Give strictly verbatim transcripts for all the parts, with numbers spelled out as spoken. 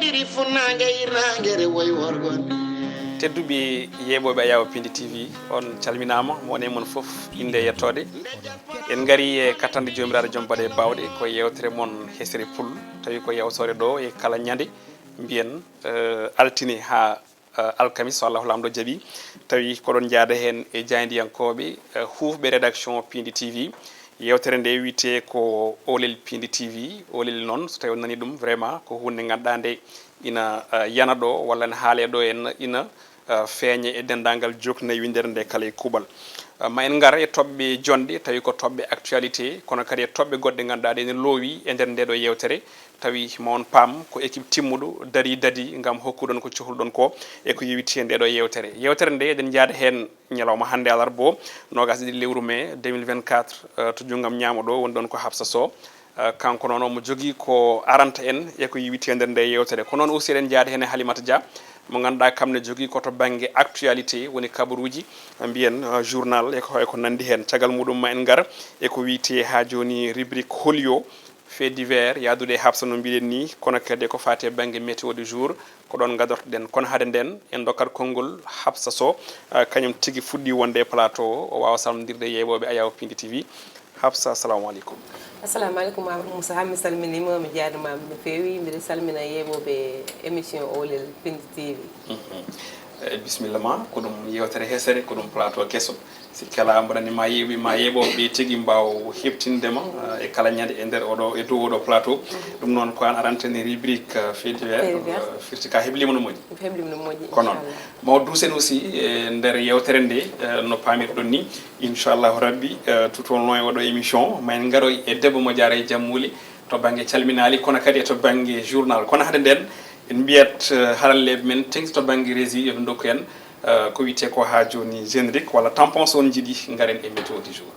Iri funnaange, hirnaange, rewo e worgo. Tedduɓe yeeɓooɓe Ayaw Pindi T V, on calminaama, mo woni e mon fof innde e yettoode. En ngari e kattanɗe Joomiraaɗo Joom Baɗe Baawɗe, ko yeewtere mon Hesere Pul, tawi ko yewtoore ɗo e kala ñande, mbiyen, eh, altine haa, eh, alkamis, so Allahu Laamɗo jaɓi. Tawi ko ɗon njaada heen e jaayndiyankooɓe, eh, huufɓe rédaction Pindi T V. Yeewtere nde wiyetee ko Oolel Pindi T V. Oolel noon, so tawi on nani ɗum, vraiment ko huunde ngannduɗaa nde ina, eh, yana ɗo, walla ne haalee ɗo, en ina, eh, feeña e denndaangal jooknayi winndere nde kala e kuuɓal. Eh, ma en ngar e toɓɓe jonɗe, tawi ko toɓɓe actualité, kono kadi e toɓɓe goɗɗe ngannduɗaa ɗe ne loowi e nder nde ɗo yeewtere. Tawi ma on paam ko équipe timmuɗo darii dadi ngam hokkuɗon ko cohluɗon ko e ko yowiti e nde ɗo yeewtere. Yeewtere nde eɗen njaada heen ñalawma hannde alarba o, noogaas e ɗiɗi lewru mai deux mille vingt-quatre, eh, to junngam ñaamo ɗo woni ɗon ko Hafsa Sow. Eh, kanko noon omo jogii ko aranta en e ko yowiti e nder nde yeewtere. Ko noon aussi eɗen njaada heen e Halimata Dia, mo ngannduɗaa kam ne jogii ko to bannge actualité, woni kabaruuji, mbiyen, eh, journal e ko, e ko nanndi heen. Caggal muɗum ma en ngar e ko wiyetee haa jooni rubrique Holio, fait divers, yahdude e Hafsa no mbiɗen ni, kono kadi ko faati e bannge météo du jour, ko ɗoon ngadortoɗen. Kono hade nden, en ndokkat konngol Hafsa Sow, eh, kañum tigi fuɗɗii wonde e plateau o, o waawa salmondirde e yeeɓooɓe Ayaw Pindi T V. Hafsa, assalamu aleykum. Assalamu aleykum, Amadou Moussa. Mi salminiima, mi jaarniima no feewi. Mbiɗa salmina yeeɓooɓe émission Oolel Pindi T V. Mhm. Eh, bisimilla ma, ko ɗum yeewtere hesere, ko ɗum plateau keso. Sikke alaa, mboɗo anndi ma yeeɓi, ma yeeɓooɓe tigi mbaaw heɓtinde ma, eh, e kala ñande e nder oɗo, e dow oɗo plateau. Mhm. Ɗum noon ko aan aranta en rubrique, eh, fait divers. Fait divers. Eh, firti ka heblima no moƴƴi. Heblima no moƴƴi, kono inchallah. Ma o duusen aussi e nder yeewtere nde, eh, no paamirɗon ni. Inchallahu Rabbi, eh, tout au long e oɗo émission, ma en ngaroy e debbo mo jaara e jammuuli to bannge calminaali, kono kadi e to bannge journal. Kono hade nden, en mbiyat, eh, haralleeɓe men teŋti to bannge régie, yo ɓe ndokku en, eh, ko wiyetee ko haa jooni générique walla tampon, so on njiɗi, ngaren e météo du jour.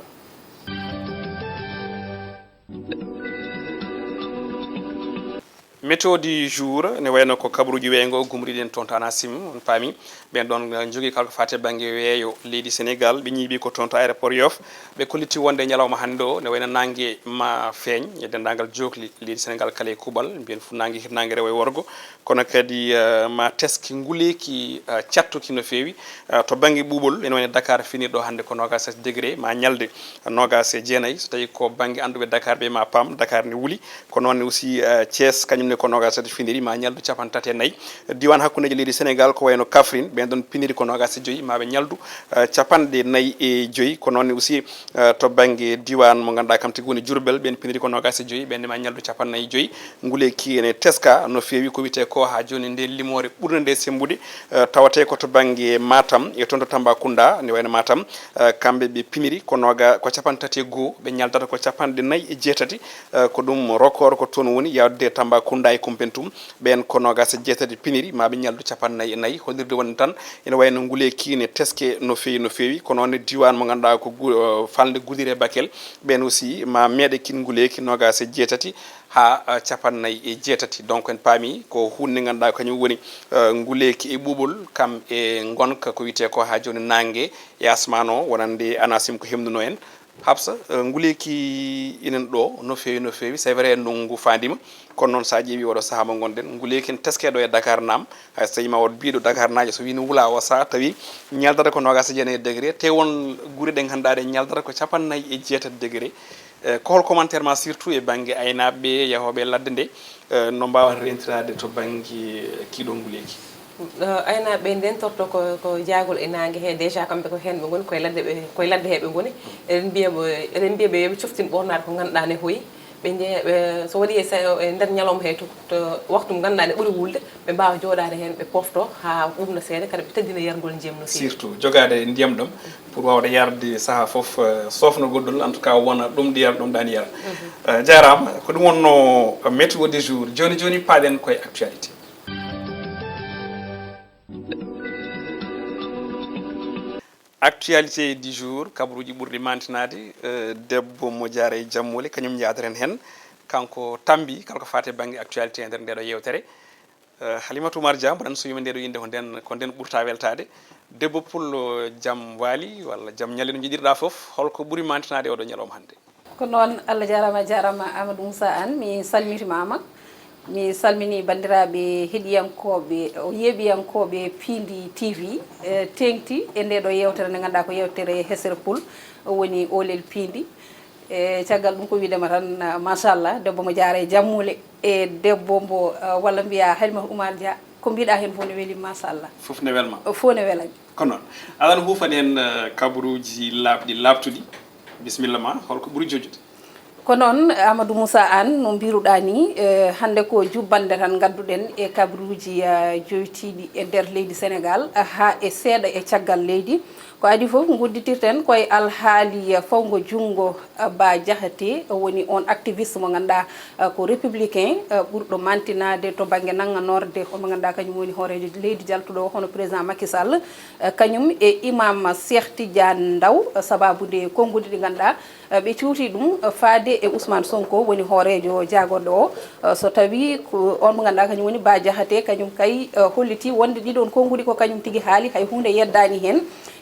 Météo du jour, ne wayno ko kabaruuji weeyo ngo gumriɗen toon to ANACIM, on paami. Ɓen ɗon, eh, njogii kala ko faati e bannge weeyo leydi Senegal. Ɓe ñiiɓi ko toon to aéroport Yoff. Ɓe kolliti wonde ñalawma hannde o, ne wayno naange ma feeñ e denndaangal jookli leydi Senegal kala e kuuɓal, mbiyen funnaange, hirnaange, rewo e worgo. Kono kadi, eh, ma teske nguleeki, eh, cattuki no feewi. Eh, to bannge ɓuuɓol, ene wayno Dakar finirɗo hannde ko noogaas e tati degré, ma ñalde noogaas e jeenayi. So tawi ko bannge annduɓe Dakar ɓe, ma paam Dakar ne wuli. Ko noon ne aussi, eh, Thiès, kañum ne ko noogaas e tati finiri, ma ñaldu capanɗe tati e nayi. Diiwaan hakkundeeji leydi Senegal, ko wayno Kaffrine, ɓen ɗon piniri ko noogaas e joyi, ma ɓe ñaldu, eh, capanɗe nayi e joyi. Ko noon ne aussi, eh, to bannge diiwaan mo ngannduɗaa kam tigi woni Diourbel, ɓen piniri ko noogaas e joyi, ɓen ne ma ñaldu capanɗe nayi e joyi. Nguleeki ene teska no feewi, ko wiyetee ko haa jooni nde limoore ɓurnde nde semmbude, eh, tawatee ko to bannge Matam e toon to Tambacounda, ne wayno Matam, eh, kamɓe ɓe piniri ko nooga-, ko capanɗe tati e goo, ɓe ñaldata ko capanɗe nayi e jeetati, eh, ko ɗum record ko toon woni, yawde Tambacounda e Koumpentoum, ɓeen ko noogaas e jeetati piniri, ma ɓe ñaldu capanɗe nayi e nayi. Hollirde wonde tan, ene wayno nguleeki ne teske no feewi, no feewi, ko noon ne diiwaan mo ngannduɗaa ko gu-, eh, falnde Goudiry e Bakel, ɓeen aussi ma meeɗe kin nguleeki noogaas e jeetati haa, eh, capanɗe nayi e jeetati. Donc, en paami ko huunde nde ngannduɗaa kañum woni, eh, nguleeki e ɓuuɓol, kam e ngonka ko wiyetee ko haa jooni naange e asmaan o, wonande ANACIM ko hemnuno en. Habsa, eh, nguleeki inen ɗo no feewi, no feewi. C'est vrai, ndunngu faandiima, kono noon, so a ƴeewi oɗo sahaa mo ngonɗen, nguleeki ene teske ɗo e Dakar naam. Hay so tawi ma wood biiɗo Dakar naajo, so wii no wula o sahaa, tawi ñaldata ko noogaas e jeenayi degré, te won gure ɗe ngannduɗaa ɗe ñaldata ko capanɗe nayi e jeetati degré. Eh, ko hol commentaire ma, surtout e bannge aynaaɓe ɓe, yahooɓe ladde nde, eh, no mbaawata rentiraade to bannge kiiɗo nguleeki? Eh, aynaaɓe ɓe nden torto ko, ko jaagol e naange he, déjà kamɓe ko heen ɓe ngoni, koye ladde ɓe, koye ladde he ɓe ngoni. Eɗen mbiya ɓe, eɗen mbiya ɓe yo ɓe coftin ɓoornaade ko ngannduɗaa ne hoyi. Ɓe njeeya, ɓe, so waɗi e sa-, e nder ñalawma he to, to waktu mo ngannduɗaa ne ɓuri wulde, ɓe mbaawa jooɗaade heen, ɓe pofto haa ɓuuɓna seeɗa, kadi ɓe teddina yargol njiyam no feewi. Surtout, jogaade ndiyam ɗam pour waawde yarde sahaa fof, eh, soofno goɗɗol, en tout cas, wona ɗum ɗi yara, ɗum ɗaani yara. Mhm. Eh, jaaraama. Ko ɗum wonno météo du jour. Jooni jooni, paaɗen koye actualité. Actualité du jour, kabaruuji ɓurɗi maantinaade, eh, debbo mo jaara e jammuuli, kañum njaaderen heen. Kanko tambi kala ko faati e bannge actualité e nder ndeeɗo yeewtere. Eh, Halimatu Oumar Dia, mboɗon suumi ndeeɗo innde ko nden, ko nden ɓurta weltaade. Debbo pullo, jam waali walla jam ñalli no njiɗirɗaa fof, holko ɓuri maantinaade oɗo ñalawma hannde? Ko noon, Allah jaaraama, a jaaraama Amadou Moussa Anne, mi salmitiima ma. Mi salminii banndiraaɓe heɗiyankooɓe, yeeɓiyankooɓe Piindi T V, eh, teeŋti e ndee ɗoo yeewtere nde ngannduɗaa ko yeewtere Hesere Pul, woni Oolel Piindi. E caggal ɗum ko wiide ma tan, ah, machallah, debbo mo jaara e jammuule, e debbo mbo, ah, walla mbiyaa Halimata Oumar Dia, ko mbiɗaa heen fof ne weli, machallah. Fof ne welma. Fof ne welani. Ko noon. Aɗa huufani heen, eh, kabaruuji laaɓɗi, laaɓtuɗi. Bisimilla ma, holko ɓuri joƴƴude? Ko noon, Amadou Moussa Anne, no mbiruɗaa ni, eh, hannde ko jubbannde tan ngadduɗen e kabaruuji, eh, joytiiɗi e nder leydi Senegaal, eh, haa e seeɗa e caggal leydi. Ko adii fof, ngudditirten koye alhaali, eh, fawngo junngo, eh, Bah Diakhaté, woni oon activiste mo ngannduɗaa, eh, ko républicain, eh, ɓurɗo mantinaade to bannge nannganorde, on mo ngannduɗaa kañum woni hooreejo leydi jaltuɗo o, hono président Macky Sall, eh, kañum e imam Cheikh Tidiane Ndaw, eh, sabaabu nde konnguɗi ɗi ngannduɗaa, eh, ɓe cuuti ɗum, eh, faade e Ousmane Sonko, woni hooreejo jaagorɗo o. Eh, so tawii ko on mo ngannduɗaa kañum woni Bah Diakhaté, kañum kay, eh, holliti wonde ɗiɗon konnguɗi ko kañum tigi haali, hay huunde yeddaani heen.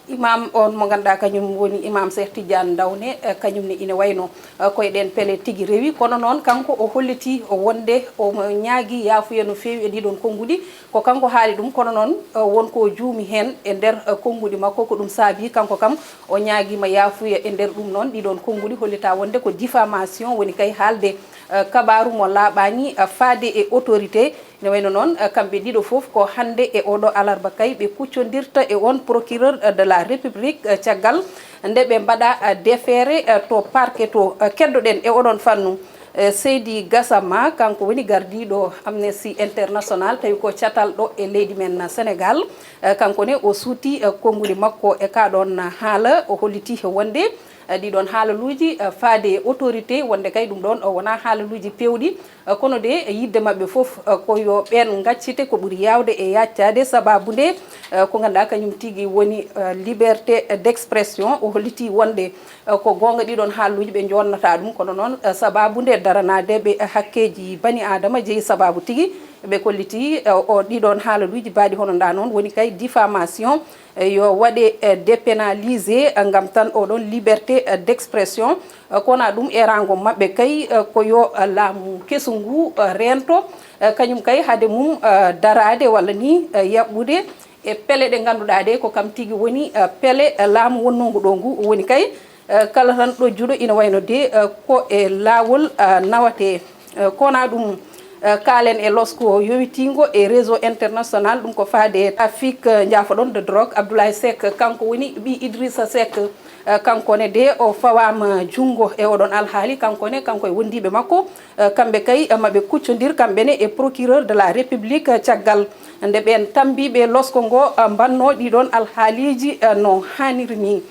Imam on mo ngannduɗaa kañum woni Imam Cheikh Tidiane Ndaw ne, eh, kañum ne ina wayno, eh, koye ɗeen pele tigi rewi, kono noon kanko o holliti wonde omo ñaagii yaafuya no feewi e ɗiɗon konnguɗi. Ko kanko haali ɗum, kono noon, eh, won ko juumi heen e nder, eh, konnguɗi makko, ko ɗum saabii kanko kam o ñaagiima yaafuya e nder ɗum noon. Ɗiɗon konnguɗi hollitaa wonde ko diffamation, woni kay haalde, eh, kabaaru mo laaɓaani, eh, faade e autorité. Ine wayno noon, eh, kamɓe ɗiɗo fof ko hannde e oɗo alarba kay ɓe kuccondirta e on procureur, eh, de la République, eh, caggal nde ɓe mbaɗa, eh, déféré, eh, to parquet to. Eh, keddoɗen e oɗon fannu, eh, Seydi Gassama, kanko woni gardiiɗo Amnesty International, tawi ko catalɗo e leydi men Senegaal. Eh, kanko ne o suuti, eh, konnguɗi makko e kaa ɗoon haala, o holliti wonde, eh, ɗiɗon haalaluuji, eh, faade e autorité, wonde kay ɗum ɗoon o wonaa haalaluuji peewɗi, eh, kono de, eh, yiɗde maɓɓe fof, eh, ko yo ɓeen ngaccite ko ɓuri yaawde e yaaccaade, sabaabu nde, eh, ko ngannduɗaa kañum tigi woni, eh, liberté d'expression. O holliti wonde, eh, ko goonga ɗiɗon haalaluuji ɓe njoonnataa ɗum, kono noon, eh, sabaabu nde daranaade ɓe, eh, hakkeeji bani aadama jeyi sabaabu tigi. Ɓe kolliti, eh, o ɗiɗon haalaluuji mbaɗi hono ndaa noon, woni kay diffamation, eh, yo waɗe, eh, dépénalisé, eh, ngam tan oɗon liberté, eh, d'expression. Eh, kono ɗum eraango maɓɓe kay, eh, ko yo, eh, laamu kesu ngu, eh, reento, eh, kañum kay hade mum, eh, daraade walla ni, eh, yaɓɓude e pele ɗe ngannduɗaa ɗe ko kam tigi woni, eh, pele, eh, laamu wonnongu ɗo ngu. Woni kay, eh, kala tan ɗojjuɗo ina wayno de, eh, ko e laawol, eh, nawate. Eh, kono ɗum, eh, kaalen e losko yowitiingo e réseau international, ɗum ko faade e trafic, eh, njaafoɗon, de drogue. Abdoulaye Seck, kanko woni ɓii Idrissa Seck, eh, kanko ne de o fawaama junngo e oɗon alhaali, kanko ne, kanko e wondiiɓe makko, eh, kamɓe kay, eh, maɓe kuccondir kamɓe ne e procureur de la République, eh, caggal nde ɓeen tambiiɓe losko ngo, eh, mbanno ɗiɗon alhaaliiji, eh, no haaniri ni.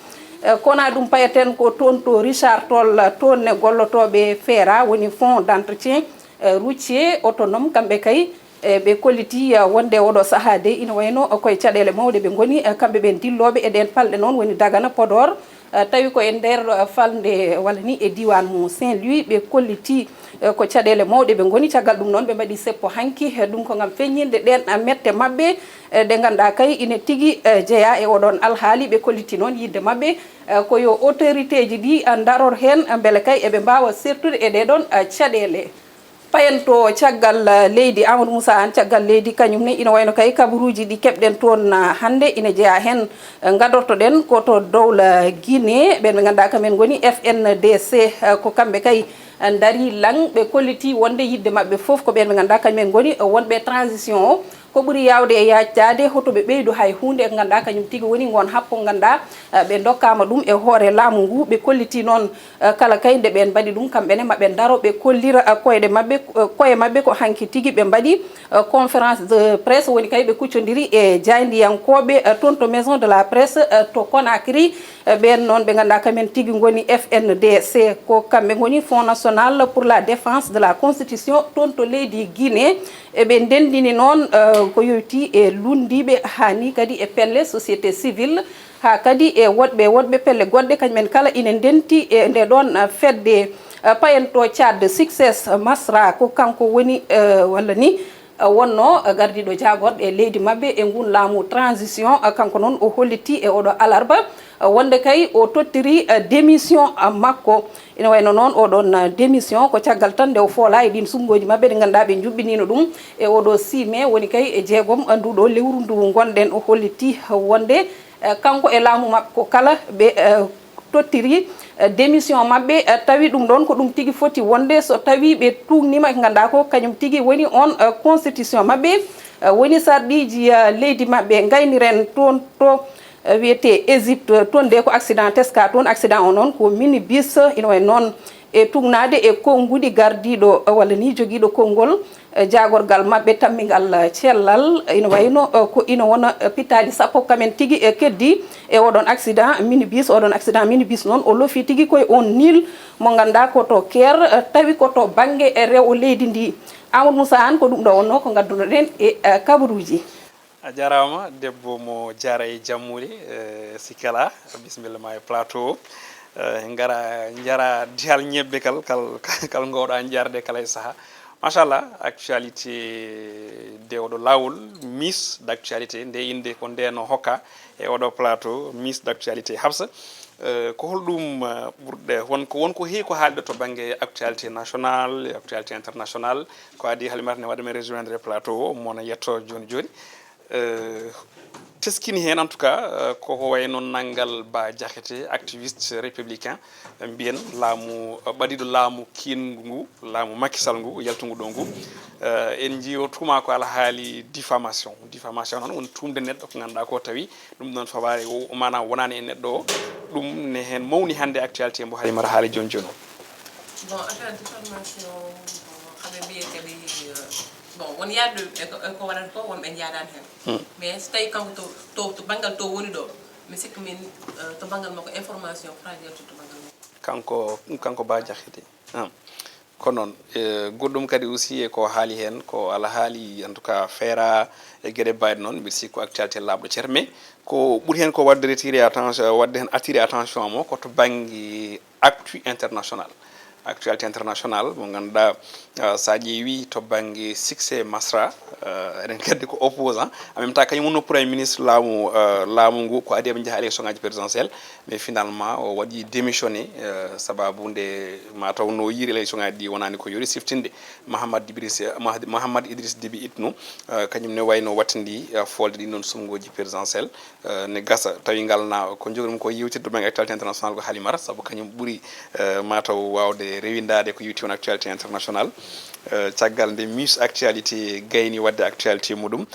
Eh, kono ɗum payeten ko toon to Richard Toll, eh, toon ne gollotooɓe feera, woni Fonds d'entretien, eh, routier autonome, kamɓe kay, eh, ɓe kolliti, eh, wonde oɗo sahaa de ina wayno koye caɗeele mawɗe ɓe ngoni, eh, kamɓe ɓeen dillooɓe e ɗeen palɗe noon woni Dagana, Podor, eh, tawi ko e nder, eh, falnde walla ni e diiwaan mo Saint-Louis ɓe kolliti, eh, ko caɗeele mawɗe ɓe ngoni. Caggal ɗum noon ɓe mbaɗi seppo hanki, eh, ɗum ko ngam feññinde ɗeen, eh, mette maɓɓe, eh, ɗe ngannduɗaa kay ine tigi, eh, jeyaa e oɗon alhaali. Ɓe kolliti noon yiɗde maɓɓe, eh, ko yo autorité ji ɗi, eh, ndaror heen, eh, mbele kay eɓe mbaawa sertude e ɗee ɗoon, eh, caɗeele. Payen to caggal, eh, leydi, Amadou Moussa Anne, caggal leydi, kañum ne ina wayno kay kabaruuji ɗi keɓɗen toon, eh, hannde ina jeyaa heen, eh, ngadortoɗen ko to dowla Guinée, ɓeen ɓe ngannduɗaa kamen ngoni F N D C, eh, ko kamɓe kay, eh, ndarii laŋ, ɓe kolliti wonde yiɗde maɓɓe fof ko ɓeen ɓe ngannduɗaa kamen ngoni, eh, wonɓe transition o. Ko ɓuri yaawde e yaajtaade, hoto ɓe ɓeydu hay huunde e ko ngannduɗaa kañum tigi woni ngoon happo ngannduɗaa, eh, ɓe ndokkaama ɗum e hoore laamu ngu. Ɓe kolliti noon, eh, kala kay nde ɓeen mbaɗi ɗum, kamɓe ne maɓe ndaro, ɓe kollira, eh, koyɗe maɓɓe, eh, koye maɓɓe ko hanki tigi ɓe mbaɗi, eh, conférence de presse, woni kay ɓe kuccondiri e jaayndiyankooɓe, eh, toon to Maison de la Presse, eh, to Conakry. Eh, ɓeen noon ɓe ngannduɗaa kamen tigi ngoni F N D C, ko kamɓe ngoni Fonds National pour la Défense de la Constitution toon to leydi Guinée. Eɓe ndenndini noon, eh, ko yowitii e lunndiiɓe, haa ni kadi e pelle société civile, haa kadi e woɗɓe, woɗɓe pelle goɗɗe, kañumen kala ina ndenti e nde ɗoon, eh, fedde, eh, payen to Tchad, Success Masra, ko kanko woni, eh, walla ni, wonno gardiiɗo jaagorɗe leydi maɓɓe e ngun laamu transition. Kanko noon o hollitii e oɗo alarba wonde kay o tottiri démission makko. Ina wayno noon oɗon démission ko caggal tan nde o foola e ɗin suɓngooji maɓɓe ɗi ngannduɗaa ɓe njuɓɓiniino ɗum e oɗo six mai woni kay e jeegom nduɗo lewru ndu ngonɗen. O hollitii wonde kanko e laamu makko kala ɓe tottiri démission maɓɓe. Tawi ɗum ɗon ko ɗum tigi foti wonde so tawi ɓe tuugnima e ngannduɗaa ko kañum tigi woni on constitution maɓɓe, woni sarɗiiji leydi maɓɓe. Ngayniren toon to wiyete Égypte, toon de ko accident teska toon. Accident o noon ko minibus, ina wayi noon e tugnaade e konnguɗi gardiiɗo walla ni jogiiɗo konngol jaagorgal maɓɓe tammingal cellal. Ina wayno ko ina wona pittaali sappo kamen tigi e keddi e oɗon accident minibus. Oɗon accident minibus noon o lofi tigi koye on nil mo ngannduɗaa ko to Caire, tawi ko to bannge e rewo leydi ndi. Amadou Moussa Anne, ko ɗum ɗo wonno ko ngaddunoɗen e kabaruuji. A jarama debbo mo jara e jammuɗe. Eh, sikala, bisimilla ma e plateau o. Eh, ngara njara dihal ñebbe kal kal kal ngowɗa jarde kala e saaha. Machallah, actualité de oɗo lawol, miss d' actualité nde inde ko nde no hokka e oɗo plateau, miss d' actualité. Habsa, eh, ko holɗum eh, ɓurɗe won ko won ko heewi ko haalɗo to bangge actualité national e actualité international? Ko adi halimata ne waɗa men rejoindre plateau o mona yetto joni joni. Eh, teskini heen en tout cas eh, koko wayi noon nanngal ba jahete activiste républicain, eh, mbiyen laamu eh, ɓadiɗo laamu kiinngu ngu, laamu makisal ngu yaltungu ɗo ngu. Eh, en njiyo tuma ko alhaali diffamation. Diffamation noon woni tumde neɗɗo ko ngannduɗaa ko tawi ɗum ɗon fawaare o manam wonaani e neɗɗo o. Ɗum ne heen mawni hannde actualité mbo halimata haali joni joni o. Bon, affaire diffamation, bon, haɓe mbiye kadi eh, bon won yaade e ko waɗata ko won ɓen yaadani heen. Mais so tawi kanko to to to banngal to woni ɗo mi sikki min eh, to banngal makko information fragile to to banngal makko. Kanko kanko ba jahete. Ah. Ko noon. Eh, goɗɗum kadi aussi e ko haali heen ko alhaali en tout cas feera e geɗe mbayɗe noon mbiɗa sikki ko actualité laaɓɗo ceer mais ko ɓuri heen ko waɗde retiré attention waɗde heen attiré attention mo ko to bannge actu international. Actualité international mo ngannduɗaa eh, so a ƴeewi to bannge succès masra eh, eɗen nganndi ko opposant en même temps kañum wonno premier ministre laamu eh, laamu ngu ko adi eɓe njaha élection ngaji présidentielle. Mais finalement o waɗi démissionné eh, sababu nde mataw no yiiri élection ngaji ɗi wonani ko yori siftinde. Mahamad Idriss Mahamad Idriss Déby Itno eh, kañum ne wayno wattandi eh, folde ɗin ɗon sumgoji présidentielle. Eh, ne gasa tawi ngal na ko jogori ɗum ko yewtirde ɗum e actualité international ko halimata sabu kañum ɓuuri eh, mataw wawde rewindade ko yewti on actualité international. Eh, caggal nde miss actualité gayni wadde actualité muɗum.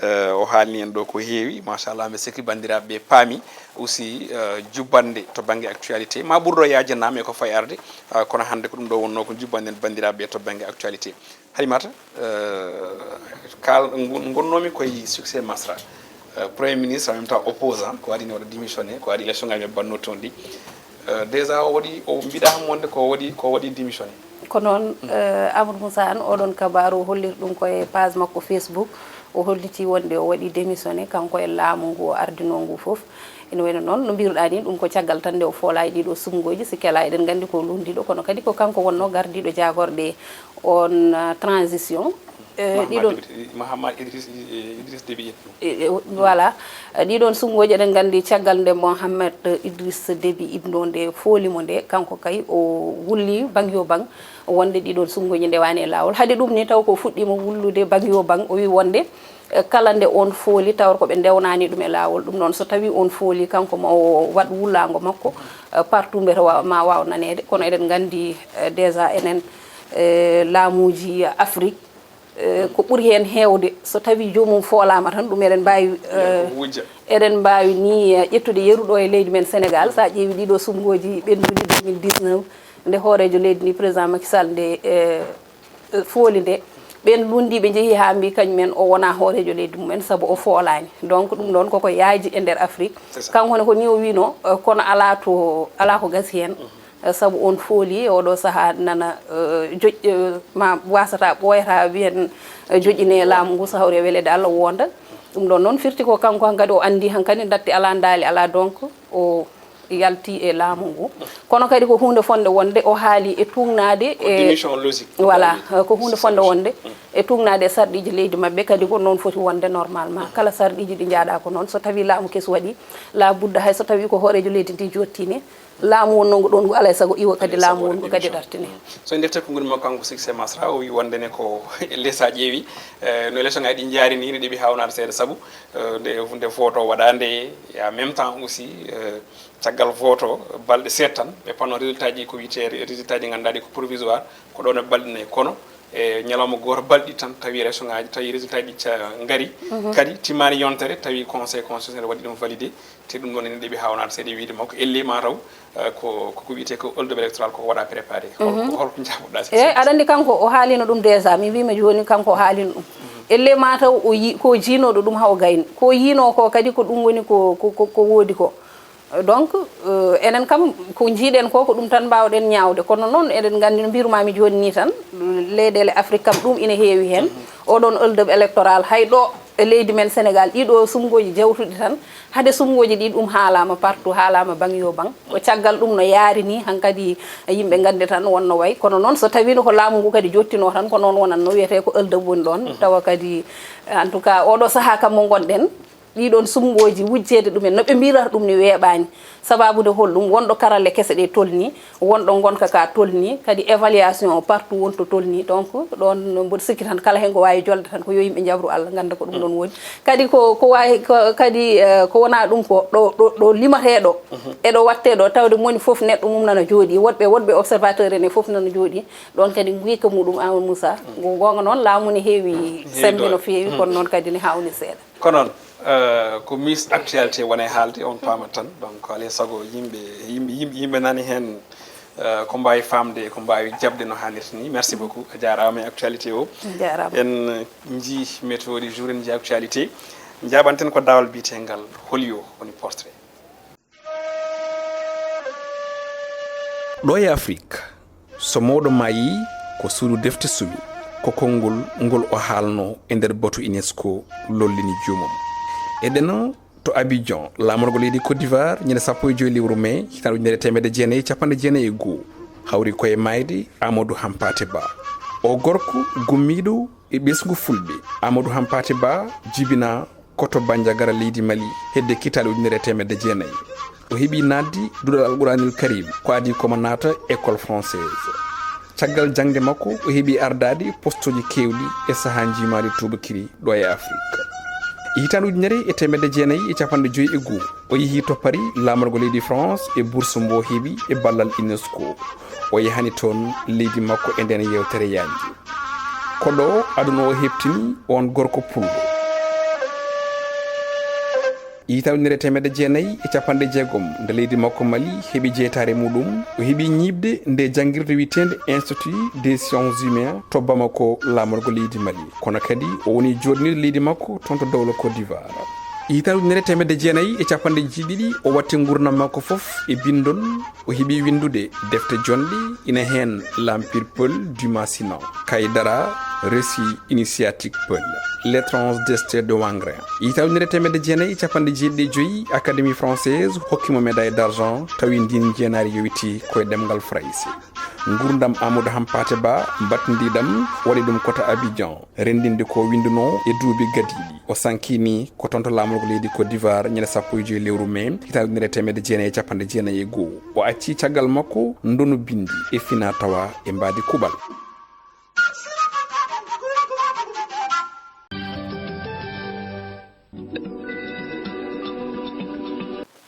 Eh, o haalni en ɗo ko heewi machallah mbe sikki bandiraɓe ɓe paami aussi eh, jubbande to banggue actualité ma ɓurɗo yajannama e ko fayi arde. Ah, kono hannde ko ɗum ɗo wonno ko jubbande en bandiraɓe ɓe to banggue actualité. Halimata eh, kal gon- gonnomi koye succès masra. Eh, premier ministre en même temps opposant ko waɗi ne waɗa démissionné ko waɗi élection ngaji ɓe banno toon ɗi. Eh, déjà o waɗi o mbiɗa ham wonde ko waɗi ko waɗi démissionné. Ko noon eh, Amadou Moussa Anne oɗon kabaru o holliri ɗum koye page makko Facebook. O holliti wonde o waɗi démissionné kanko e laamu ngu o ardino ngu fof. Ina wayno noon no mbiruɗa ni ɗum ko caggal tan nde o foola e ɗiɗo sumgoji sikkela eɗen gandi ko lundiɗo kono kadi ko kanko wonno gardiɗo jagorɗe on eh, transition. Eh, ɗiɗon Mahamad Idriss Idriss Déby Itno. E- e- voilà. Eh, ɗiɗon sunngoji eɗen nganndi caggal nde Mohammed Idriss Déby Itno nde fooli mo nde kanko kay o wulli bang yo bang wonde ɗiɗon sunngoji ndewani e laawol. Hade ɗum ni taw ko fuɗɗima wullude bang yo bang o wi wonde eh, kala nde on fooli tawata ko ɓe ndewnani ɗum e laawol. Ɗum noon so tawi on fooli kanko ma o waɗ wullago makko eh, partout mbete wa- ma waw nanede kono eɗen nganndi eh, déjà enen eh, laamuji Afrique. Eh, ko ɓuri heen heewde so tawii joomum foolaama tan ɗum eɗen mbaawi eh, eɗen mbaawi ni eh, ƴettude yeru ɗo e leydi men Sénégal so a ƴeewi ɗiɗo suɓngooji ɓennuɗi deux mille dix-neuf nde hooreejo leydi ndi président Macky Sall nde eh, fooli nde ɓeen lunndiiɓe njehii haa mbi kañum en o wonaa hooreejo leydi mum en sabu o foolaani donc ɗum ɗoon koko yaaji e nder Afrique. Kanko ne ko ni o wiino eh, kono alaa to alaa ko gasi heen. Eh, sabu on fooli e oɗo saha nana eh, joƴƴ eh, ma wasata ɓooyata wiyen eh, joƴƴine e laamu ngu sahori e weleede Allah wonda. Ɗum ɗon noon firti ko kanko hankadi o andi hankadi datti ala ndaali ala donc o yalti e laamu ngu. Kono kadi ko huunde fonde wonde o haali e tuugnaade e démission logique. Voilà, ko huunde fonde wonde e tuugnaade e sarɗiiji leydi maɓɓe, kadi ko noon foti wonde normalement. Kala sarɗiiji ɗi njaaɗa ko noon, so tawii laamu kesu waɗi, la budda hay so tawii ko hooreejo leydi ndi jottini, laamu wonnoo ngu ɗoon ngu alaa e sago iwa kadi laamu wonngu kadi dartini. So en ndefte ko ngoni makko kanko Succès Masra, o wi wonde ne ko les a ƴeewi, eh, no élection ngaji ɗi njaari ni, ne ɗeɓi hawnaade seeɗa sabu, eh, nde, nde vote o waɗa nde, et en même temps aussi, eh, caggal vote o, balɗe seeɗa tan, ɓe panno résultat ji ko wiyetee résultat ji ngannduɗaa ɗi ko provisoire, ko ɗoon e balɗe nayi. Kono e ñalawma gooto balɗe ɗiɗi tan tawi élection ngaji, tawi résultat ji ca-, ngari, kadi timmaani yontere, tawi conseil constitutionnel waɗi ɗum validé, te ɗum ɗoon ene ɗeɓi hawnaade seeɗa e wiyde makko, ellee ma taw, eh, ko, ko, ko wiyetee ko hold-up électoral ko waɗa préparé. Hol-, ko holko njaɓoɗa si? Eyi, aɗa anndi kanko o haalino ɗum déjà, mi wiima jooni kanko o haalino ɗum. Ellee ma taw o yi-, ko jiinooɗo ɗum haa o gayni. Ko yiinoo ko kadi ko ɗum woni ko, ko, ko, ko woodi ko. Donc, euh, enen kam ko njiiɗen ko, ko ɗum tan mbaawɗen ñaawde. Kono noon eɗen nganndi no mbirumaami jooni ni tan, leyɗeele Afrique kam ɗum ina heewi heen. Oɗon hold-up électoral hay ɗo e leydi men Sénégal, ɗiɗo sumngooji jawtuɗi tan, hade sumngooji ɗi ɗum haalaama partout, haalaama baŋ yo baŋ. Ko caggal ɗum no yaari ni, hankadi yimɓe nganndi tan wonno wayi. Kono noon so tawiino ko laamu ngu kadi jottinoo tan, ko noon wonatno, wiyetee ko hold-up woni ɗoon. Tawa kadi, en tout cas, oɗo sahaa kam mo ngonɗen, ɗiɗon sumngooji wujjeede ɗumen, no ɓe mbirata ɗum ni weeɓaani. Sababu nde hol ɗum? Wonɗo karalle kese ɗe tolni, wonɗo ngonka ka tolni, kadi évaluation o partout wonto tolni. Donc, ɗoon mboɗo sikki tan kala heen ko waawi jolde tan ko yo yimɓe njabru Allah, ngannda ko ɗum ɗoon woni. Kadi ko, ko waawi, ko, kadi, eh, ko wonaa ɗum ko ɗo, ɗo, ɗo limateeɗo, e ɗo waɗteeɗo, tawde moni fof neɗɗo mum nana jooɗii, woɗɓe, woɗɓe observateur en e fof nana jooɗii. Ɗoon kadi nguyka muɗum Amadou Moussa. Ngo goonga noon, laamu ne heewi semmbe no feewi, kono noon kadi ne hawni seeɗa. Ko noon, eh, ko Miss Actualité woni e haalde, on paama tan. Donc, alaa e sago yimɓe, yimɓe, yimɓe, yimɓe nani heen, eh, ko mbaawi faamde, ko mbaawi jaɓde no haanirta ni. Merci beaucoup. A jaaraama e actualité o. Jaaraama. En njii météo du jour, en njii actualité. Njaaɓanten ko daawal biyeteengal Holio woni portrait. Ɗo e Afrik, so mawɗo maayii, ko suudu defte suɓi, ko konngol ngol o haalno e nder batu UNESCO lollini joomum. Eɗen to Abidjan, laamorgo leydi Côte d'Ivoire, ñande sappo e joy lewru mee, hitaande ujunere e teemedde jeenayi e capanɗe jeenayi e goo, hawri ko e maayde Amadou Hampâté Bâ. O gorko gummiiɗo e ɓesngu Fulɓe, Amadou Hampâté Bâ jibinaa ko to Bandiagara, leydi Mali, hedde kitaale ujunere e teemedde jeenayi. O heɓi naatde duɗal Alquraanil Kariim, ko adii ko mo naata école française. Caggal jaŋde makko, o heɓi ardaade postooji keewɗi e sahaa njiimaandi tuubakiri ɗo e Afrik. E hitaande ujunere e teemedde jeenayi e capanɗe joy e goo, o yehi to Paris, laamorgo leydi France e bourse mbo o heɓi e ballal UNESCO. O yahani toon leydi makko e ndeen yeewtere yaañde. Ko ɗo aduna o heɓtini oon gorko pullo. Hitaande ujunere e teemedde jeenayi e capanɗe jeegom, nde leydi makko Mali heɓi jeytaare muɗum, o heɓi ñiiɓde nde janngirde wiyeteende Institut des Sciences Humaines to Bamako, laamorgo leydi Mali. Kono kadi o woni jooɗnirde leydi makko toon to dowla Côte d'Ivoire. Hitaande ujunere e teemedde jeenayi e capanɗe jeeɗiɗi, o watti nguurndam makko fof e binndol. O heɓi winndude defte jonɗe, ina heen L'Empire Peul du Massinan, Kaïdara, Récit initiatique Peul, L'étrange destin de Wangrin. Hitaande ujunere e teemedde jeenayi e capanɗe jeeɗiɗi e joy, Académie française hokki mo médaille d'argent, tawi ndiin njeenaari yowitii ko e ɗemngal Farayse. Nguurndam Amadou Hampâté Bâ mbaɗtindiiɗam waɗi ɗum ko to Abidjan, renndinde ko winndunoo e duuɓi gadiiɗi. O sankii nii ko toon to laamorgo leydi Côte d'Ivoire, ñande sappo e joy lewru mee, hitaande ujunere e teemedde jeenayi e capanɗe jeenayi e goo. O accii caggal makko ndonu binndi e finaa-tawaa e mbaadi kuuɓal.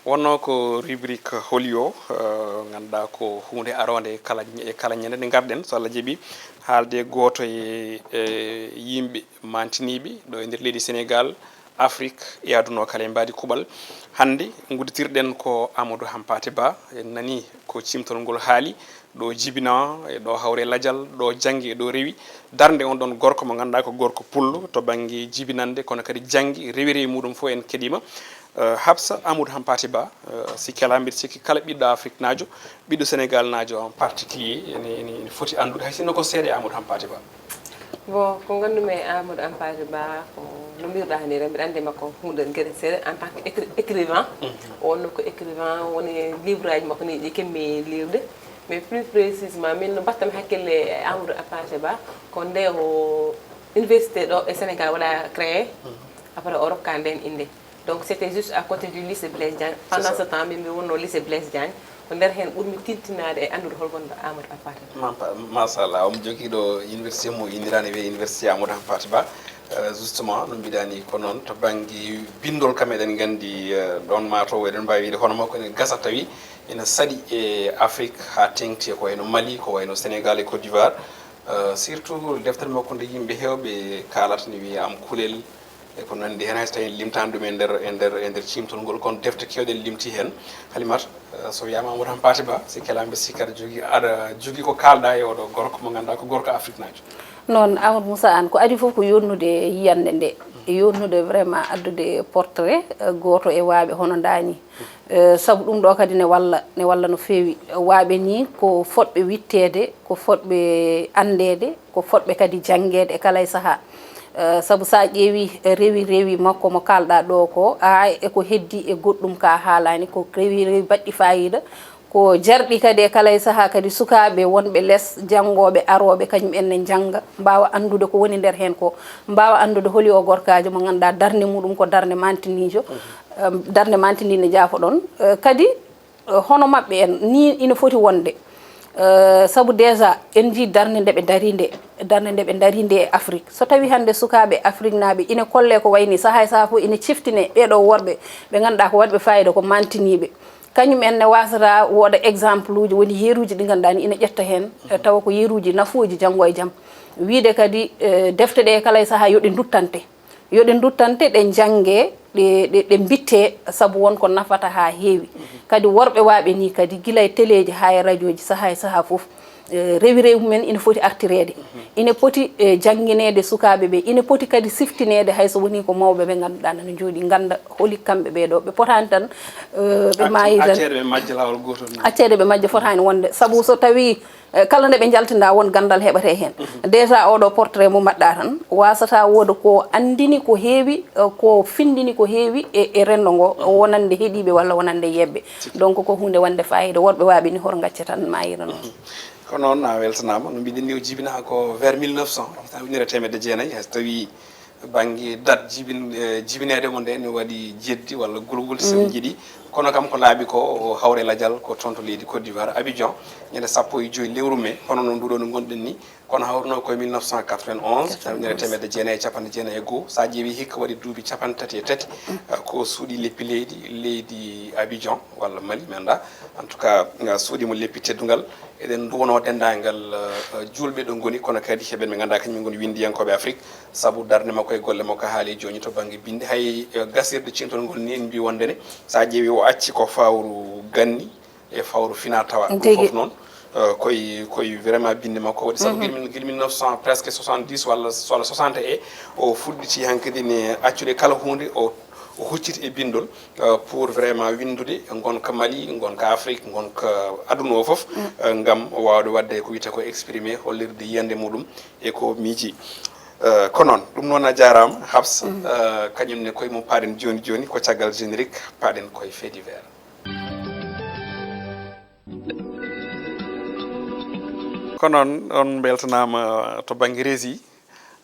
Wonnoo ko rubrique Holio, eh, ngannduɗaa ko huunde aroonde kala, e kala ñande nde ngarɗen, so Allah jaɓii, haalde gooto e, e yimɓe maantiniiɓe ɗo e nder leydi Sénégal, Afrik e aduna o kala e mbaadi kuuɓal. Hannde ngudditirɗen ko Amadou Hampâté Bâ. En nanii ko cimtol ngol haali, ɗo jibinaa, e ɗo hawre lajal, ɗo janngi, e ɗo rewi. Darnde on ɗon gorko mo ngannduɗaa ko gorko pullo to bannge jibinande, kono kadi janngi, rewi rewi muɗum fof en keɗiima. Eh, Hafsa Amadou Hampâté Bâ, eh, sikki alaa mbiɗa sikki kala ɓiɗɗo Afriknaajo, ɓiɗɗo Sénégalnaajo en particulier, ene, ene, ene foti anndude, hay sinno ko seeɗa e Amadou Hampâté Bâ. Bon, ko nganndu-mi e Amadou Hampâté Bâ, ko Mbirɗa ni, mbiɗa anndi makko huunde geɗe seeɗa en tant que écri- écrivain. O wonno ko écrivain, woni livre aji makko ni ɗi kemmi lirde. Mais plus précisément, min no mbattami hakkille e Amadou Hampâté Bâ, ko nde o université ɗo e Sénégal waɗa créé. Après o rokka nden innde. Donc c'était juste à côté du lycée Blaise Diagne. Pendant ce temps, min mi wonno lycée Blaise Diagne. Ko nder heen ɓurmi tintinaade e anndude hol wonɗo Amadou Hampâté Bâ. Machallah, omo jogii ɗo université mo inndirani wiyee université Amadou Hampâté Bâ. Euh, justement, no mbiɗa ni ko noon, to bannge binndol kam eɗen nganndi, euh, ɗoon mataw eɗen mbaawi wiyde hono makko ene gasa tawi ene saɗi e Afrique haa teeŋti e ko wayno Mali, ko wayno Sénégal e Côte d'Ivoire. Euh, surtout deftere makko nde yimɓe heewɓe kaalata ne wiyee Am Kulel, e ko nanndi heen, hay so tawii en limtaani ɗum e nder, e nder, e nder ciimtol ngol, kono defte keewɗe en limtii heen. Halimat, eh, so wiyaama Amadou Hampâté Bâ, si kelaama mbiɗa sikki aɗa jogii, aɗa jogii ko kaalɗaa e oɗo gorko mo ngannduɗaa ko gorko afriknaajo. Noon, Amadou Moussa Anne, ko adii fof ko yooɗnude yiyannde nde, yooɗnude vraiment addude portrait, eh, gooto e waaɓe hono ndaa nii. Eh, sabu ɗum ɗo kadi ne walla, ne walla no feewi. Waaɓe nii ko fotɓe witteede, ko fotɓe anndeede, ko fotɓe kadi janngeede e kala e sahaa. Eh, sabu so a ƴeewii, eh, rewi rewi makko mo kaalɗaa ɗo ko, haa e ko heddii e goɗɗum ka haalaani, ko rewi rewi baɗɗi faayiida, ko jarɗi kadi e kala e sahaa kadi sukaaɓe wonɓe les, janngooɓe, arooɓe, kañum en ne njannga, mbaawa anndude ko woni nder heen ko, mbaawa anndude holi o gorkaajo mo ngannduɗaa darnde muɗum ko darnde mantiniijo. Em, darnde mantiniijo ne jaafoɗon. Eh, kadi, eh, hono maɓɓe en, nii ina foti wonde. Eh, sabu déjà, en njii darnde nde ɓe ndari nde, darnde nde ɓe ndari nde e Afrique. So tawii hannde sukaaɓe afriknaaɓe ina kollee ko wayi nii, sahaa e sahaa fof ina ciftine ɓee ɗoo worɓe ɓe ngannduɗaa ko waɗɓe faayiida, ko mantiniiɓe. Kañum en ne waasata wooda exemple uji, woni yeruuji ɗi ngannduɗaa ni ina ƴetta heen, eh, tawa ko yeruuji nafooji janngo e jam. Wiide kadi, eh, defte ɗe kala e sahaa yo ɗe nduttante. Yo ɗe nduttante, ɗe njannge, ɗe, ɗe, ɗe mbitte, sabu won ko nafata haa heewi. Kadi worɓe waaɓe nii kadi, gila e teleeji haa e rajooji, sahaa e sahaa fof, eh, rewi rewi mumen ina foti artireede. Ina poti, eh, janngineede sukaaɓe ɓe, ina poti kadi siftineede hay so wonii ko mawɓe ɓe ngannduɗaa nana njooɗii, ngannda holi kamɓe ɓee ɗo. Ɓe potaani tan, eh, ɓe maayi tan. Acceede ɓe majja laawol gootol. Acceede ɓe majja fotaani wonde, sabu so tawii Eh, kala nde ɓe njaltinɗaa won ganndal heɓatee heen. Déjà oɗo portrait mo mbaɗɗaa tan, waasata wooda ko anndini ko heewi, eh, ko findini ko heewi e, e renndo ngo, wonande heɗiiɓe walla wonande yeeɓɓe. Donc ko huunde wonde faayiida, worɓe waaɓe ni hoto ngacce tan maayira noon. Ko noon, a weltanaama. No mbiɗen ni o jibinaa ko vers mille neuf cent, hitaande ujunere e teemedde jeenayi, hay so tawii bannge date jibin-, eh, jibineede mo nde ne waɗi jeddi walla gulgul, so en njiɗi. Kono kam ko laaɓi ko o hawre lajal ko toon to leydi Côte d'Ivoire, Abidjan, ñande sappo e joy lewru mai, hono no nduɗo no ngonɗen ni. Kono hawruno ko e mille neuf cent quatre-vingt-onze, hitaande ujunere e teemedde jeenayi e capanɗe jeenayi e goo. So a ƴeewi hikka waɗi duuɓi capanɗe tati e tati, eh, ko suuɗi leppi leydi, leydi Abidjan walla Mali, mi annda. En tout cas, eh, suuɗi mo leppi teddungal. Eɗen nduwano denndaangal, eh, juulɓe ɗo ngoni, kono kadi heɓen ɓe ngannduɗaa kañum ngoni winndiyankooɓe Afrik, sabu darnde makko e golle makko haali jooni to bannge binndi. Hay, eh, gasirde ciimtol ngol ni en mbii wonde ne, so a ƴeewi o acci ko fawru ganni e fawru fina tawa. Ɗum fof noon, eh, koye, koye vraiment binndi makko waɗi, sabu gila min, gila mille neuf cent, presque soixante-dix walla, walla soixante e o fuɗɗiti hankadi ne accude kala huunde o o hucciti e binndol, euh, pour vraiment winndude ngonka Mali, ngonka Afrique, ngonka aduna o fof, euh, ngam waawde waɗde ko wiyetee ko exprimer, hollirde yiyannde muɗum e ko miiji. Euh, ko noon, ɗum noon a jaaraama, Habs, euh, kañum ne koye mum paaɗen jooni jooni, ko caggal générique, paaɗen koye fait divers. Ko noon, on mbeltanaama to bannge régie.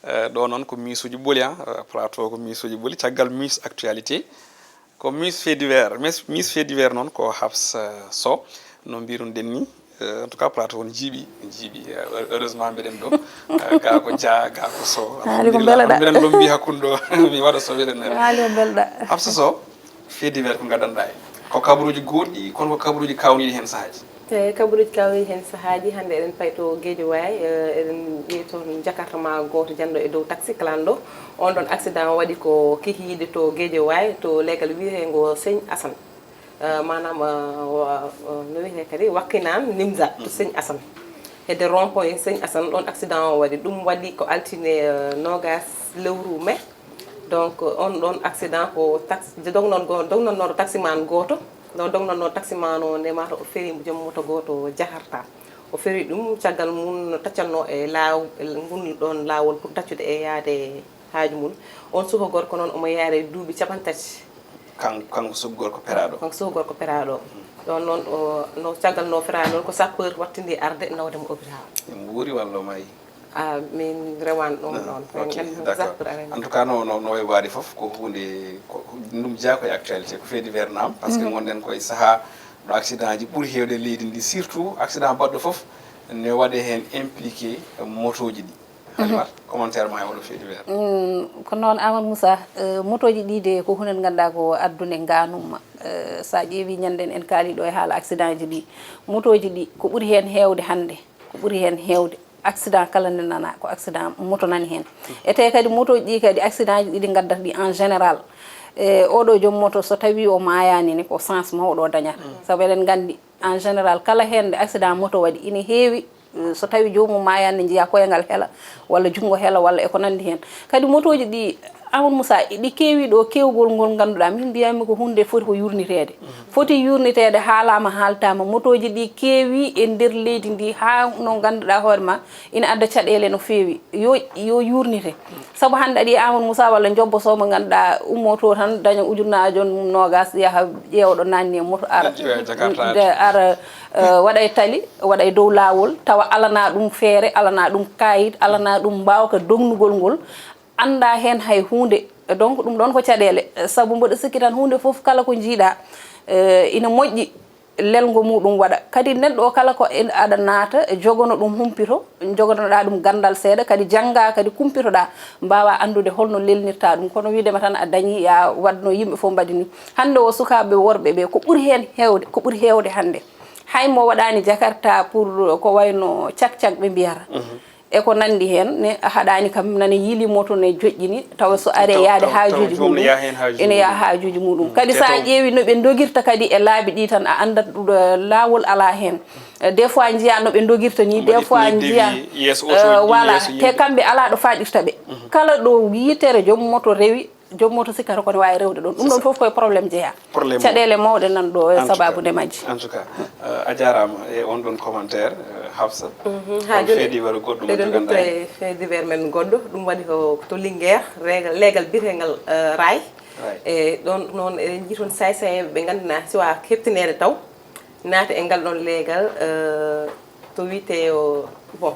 Eh, ɗo noon ko miisuuji ɓoli, ah, eh, plateau ko miisuuji ɓoli. Caggal Miss Actualité, ko Miss Fait Divers. Miss, Miss Fait Divers noon ko Habsa Sow, no mbirunoɗen ni. Eh, en tout cas, plateau on jiiɓi, jiiɓi. Eh, heureusement mbeɗen ɗo. Eh, gaa ko Dia, gaa ko Sow. Haali ko mbelaɗaa. Alhamdulillah, mbeɗen lombi hakkunde ɗo. Mi waɗa Sow, mbeɗen nani. Haali ko mbelaɗaa. Habsa Sow, Fait divers ko ngaddanɗaa en? Ko kabaruuji goodɗi, kono ko kabaruuji kaawniiɗi heen sahaaji? Eeyi, kabaruuji kaawniiɗi heen sahaaji. Hannde eɗen payi to Guédiawaye, eh, eɗen ƴeewi toon jakarta ma gooto janɗo e dow taxi, clando. On ɗon accident o waɗi ko kikiiɗe to Guédiawaye, to leggal wiyeteengo Seigne Assane. Eh, maanaam, eh, wa-, eh, no wiyetee kadi, Wakhinane Nimza to Seigne Assane. Hedde rond point Seigne Assane, ɗon accident o waɗi. Ɗum waɗi ko altine, eh, noogaas lewru mai. Donc, on ɗon accident ko tax-, dognango-, dognannooɗo taximan gooto, ɗo dognannoo taximan o, nde mata o feri joom moto gooto jaharta. O feri ɗum, caggal mum no taccannoo e laaw-, e ngun ɗon laawol pour taccude e yaade Haaju mum. On suka gorko noon omo yaare duuɓi capanɗe tati. Kan, kanko suka gorko peraaɗo. Kanko suka gorko peraaɗo. Ɗoon noon o no caggal no feraa noon ko sapeur wattindi arde nawde mo hôpital. Imo wuuri walla o maayi? Ah, min rewan ɗum ɗoon. Ok, d'accord. En tout cas, no no no wayi waade fof ko huunde ko ɗum jeyaa ko e actualité, ko fait divers naam, parce que ngonɗen koye sahaa ɗo accident ji ɓuri heewde e leydi ndi, surtout accident baɗɗo fof ne waɗe heen impliqué motooji ɗi. Alimata, commentaire ma e oɗo fait divers. Mm, ko noon Amadou Moussa, eh, motooji ɗi de ko huunde nde ngannduɗaa ko addude ngaanumma. Eh, so a ƴeewi ñannden en kaali ɗo e haala accident ji ɗi, motooji ɗi ko ɓuri heen heewde hannde, ko ɓuri heen heewde accident kala nde nana ko accident moto nani heen. E te kadi motooji ɗi kadi accident ji ɗi ngaddata ɗi en général. E oɗo joom moto so tawi o maayani ni ko chance mawɗo o dañata. Sabu eɗen nganndi en général kala heen nde accident moto waɗi ina heewi, eh, so tawi joomum maayani ne njiya koyngal hela walla junngo hela walla e ko nanndi heen. Kadi motooji ɗi Amadou Moussa ɗi keewi ɗo keewgol ngol ngannduɗaa min mbiyatmi ko huunde foti ko yurniteede. Foti yurniteede haalaama haaltaama motooji ɗi keewi e nder leydi ndi haa no ngannduɗaa hoore ma ina adda caɗeele no feewi. Yo yo yurnite. Sabu hannde aɗa yiya Amadou Moussa walla njobbo so mo ngannduɗaa ummoto tan daña ujunnaajo mum noogas yaha ƴeewa ɗo naanni e moto ara ara waɗa e tali waɗa e dow laawol tawa alana ɗum feere alana ɗum kayit alana ɗum mbaawka dognugol ngol annda heen hay huunde. Donc ɗum ɗoon ko caɗeele sabu mboɗo sikki tan huunde fof kala ko njiiɗa ina moƴƴi lelngo muɗum waɗa kadi neɗɗo o kala ko aɗa naata jogano ɗum humpito joganoɗa ɗum gandal seeɗa kadi jannga kadi kumpitoɗa mbawa anndude holno lelnirta ɗum kono wiidema tan a dañi ya waɗno yimɓe fof mbaɗi ni. Hannde o sukaaɓe worɓe ɓe ko ɓuri heen heewde ko ɓuri heewde hannde hay mo waɗani jakarta pour ko wayno cak cak ɓe mbiyata e ko nanndi heen ne haɗaani kam nana yiili moto ne joƴƴini tawa so are yaade haajuuji muɗum ene yaha haajuuji muɗum kadi so a ƴeewi no ɓe dogirta kadi e laabi ɗi tan a anndat laawol alaa heen. Des fois njiya no ɓe dogirta ni des fois njiya voilà te kamɓe alaa ɗo faɗirta ɓe kala ɗo yitere joom moto rewi joom moto sikkata kone waawi rewde ɗon ɗum ɗon fof koye probléme jeeya caɗeele mawɗe nan ɗo e sababu ndemaji. En tout cas a jarama e on ɗon commentaire. Hafsa ha joni eɗen dutto e fait divers men goɗɗo ɗum waɗi ko to Linguére leegal biyetegal Raay. E ɗon noon eɗen jii toon saay sayeɓe ɓe ngannduɗaa siwa heptineede taw naata e ngal ɗon leegal to wiyetee o bon.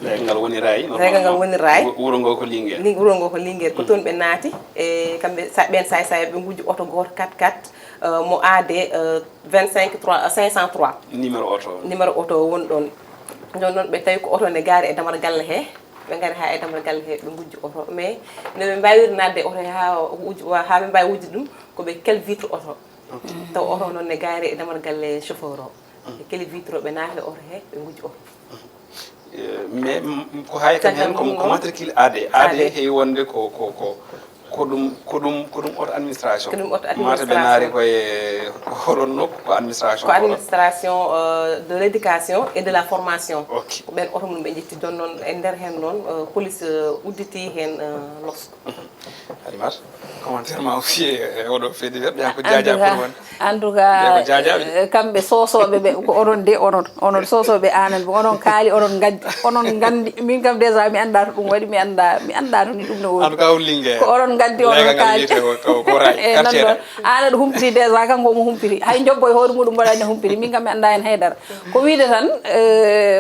Reegal ngal woni Raay. Reegal ngal woni Raay. Wuro ngo ko Linguére. Wuro ngo ko Linguére. Ko toon ɓe naati e kamɓe ɓeen saay saay ɓe ngujji oto gooto quatre quatre mo aade vingt-cinq trois cinq cent trois. Numéro oto. Numéro oto won ɗoon. Jooni noon ɓe tawi ko oto ne gaari e damar galle hee. Ɓe ngari haa e damar galle hee ɓe ngujji oto mais no ɓe mbaawiri naatde e oto hee haa haa ɓe mbaawi wujjude ɗum ko ɓe kel vitre oto. Taw oto noon ne gaari e damar galle chauffeur o. Ɓe keli vitre o ɓe naati e oto hee ɓe ngujji oto. Mais ko hay kam heen ko matricule aade aade heewi wonde ko ko ko ko ɗum ko ɗum ko ɗum oto administration. Ko ɗum oto administration. Mata ɓe naari koye hoɗon nokku ko administration. Ko administration de l' éducation et de la formation. Ok. Ko ɓeen oto mum ɓe njetti ɗon noon e nder heen noon police udditi heen losko. Alimata commentaire ma aussi e oɗo fait divers ɓeya ko jaja pour won. En tout cas kamɓe sosoɓe ɓe ko onon de onon onon sosoɓe amen ɓe onon kaali onon gaddi onon gandi min kam déjà mi anda to ɗum waɗi mi anda mi anda to ni ɗum no woni. En tout cas on lingue ko onon gaddi onon kaali e nan ɗon. An aɗa humpiti déjà kanko omo humpiti hay jobbo e hoore muɗum mbaɗani humpiti min kam mi anda hen haydara. Ko wiide tan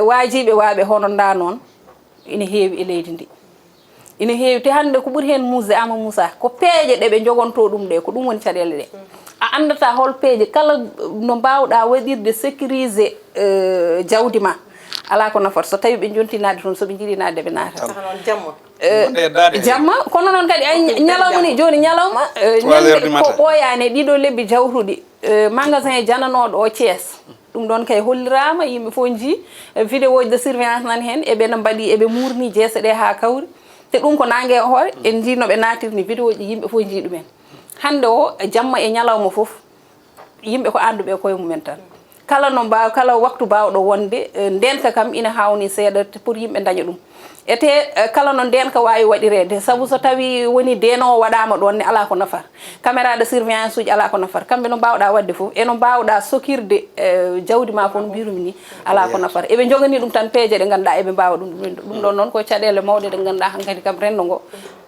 wajiɓe waɓe hono nda noon ina heewi e leydi ndi. Ina heewi te hannde ko ɓuri heen muusde Amadou Moussa ko peeje ɗe ɓe njogontoo ɗum ɗe ko ɗum woni caɗeele ɗe. A anndata hol peeje kala no mbaawɗa waɗirde sécuriser jawdi ma alaa ko nafata so tawi ɓe njontii naatde toon so ɓe njiɗii naatde ɓe naata. Jamma kono noon kadi ay ñalawma ni jooni ñalawma ñande ko ɓooyaani e ɗiɗo lebbi jawtuɗi magasin jananooɗo o Thiès. Ɗum ɗoon kay holliraama yimɓe fof njii vidéo ji de surveillance nan heen eɓe no mbaɗi eɓe muurni jeese ɗe haa kawri te ɗum ko naange e hoore en njii no ɓe naatirni vidéo ji yimɓe fof njii ɗumen. Hannde o jamma e ñalawma fof yimɓe ko annduɓe e koye mumen tan kala no mbaaw kala waktu baawɗo wonde ndeenka kam ina haawni seeɗa pour yimɓe ndaña ɗum. Ete kala no ndeenka waawi waɗireede sabu so tawi woni deenoowo waɗaama ɗoon ne alaa ko nafata. Caméra de surveillance uji alaa ko nafata kamɓe no mbaawɗa waɗde fof e no mbaawɗa sokirde jawdi ma fof no mbirumi ni alaa ko nafata eɓe njogani ɗum tan peeje ɗe ngannduɗaa eɓe mbaawa ɗum ɗum ɗum ɗon noon ko caɗeele mawɗe ɗe ngannduɗaa hankadi kam renndo ngo.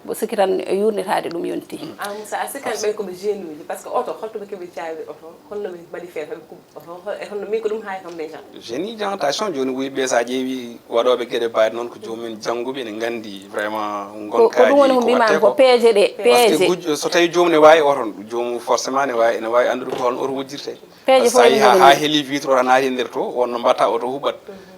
Mboɗo sikki tan yuurnitaade ɗum yonti. Ah, Moussa, a sikkan ɓe ko ɓe jeune uji, parce que oto, holto ɓe keɓi caabi oto, holno ɓe mbaɗi feere, ɓe kuɓ oto, hol- e holno min ko ɗum haay kam déjà. Jeune uji en tentation jooni, wuyi ɓe, so a ƴeewi waɗooɓe geɗe mbaɗe noon ko joomum en jannguɓe, ene nganndi vraiment Ko ko ɗum woni ko ngonkaji ko mbimaami waɗte ko ko. peeje ɗe, Parce que peeje. Gujjo, so tawi joomum ne waawi oto, joomum forcément ne waawi, ene waawi anndude ko holno oto wujjirte. Peeje So fof tawi en ha njoginii. Ha heeli vitre o tan naati e nder to, wonno mbatta oto huɓat.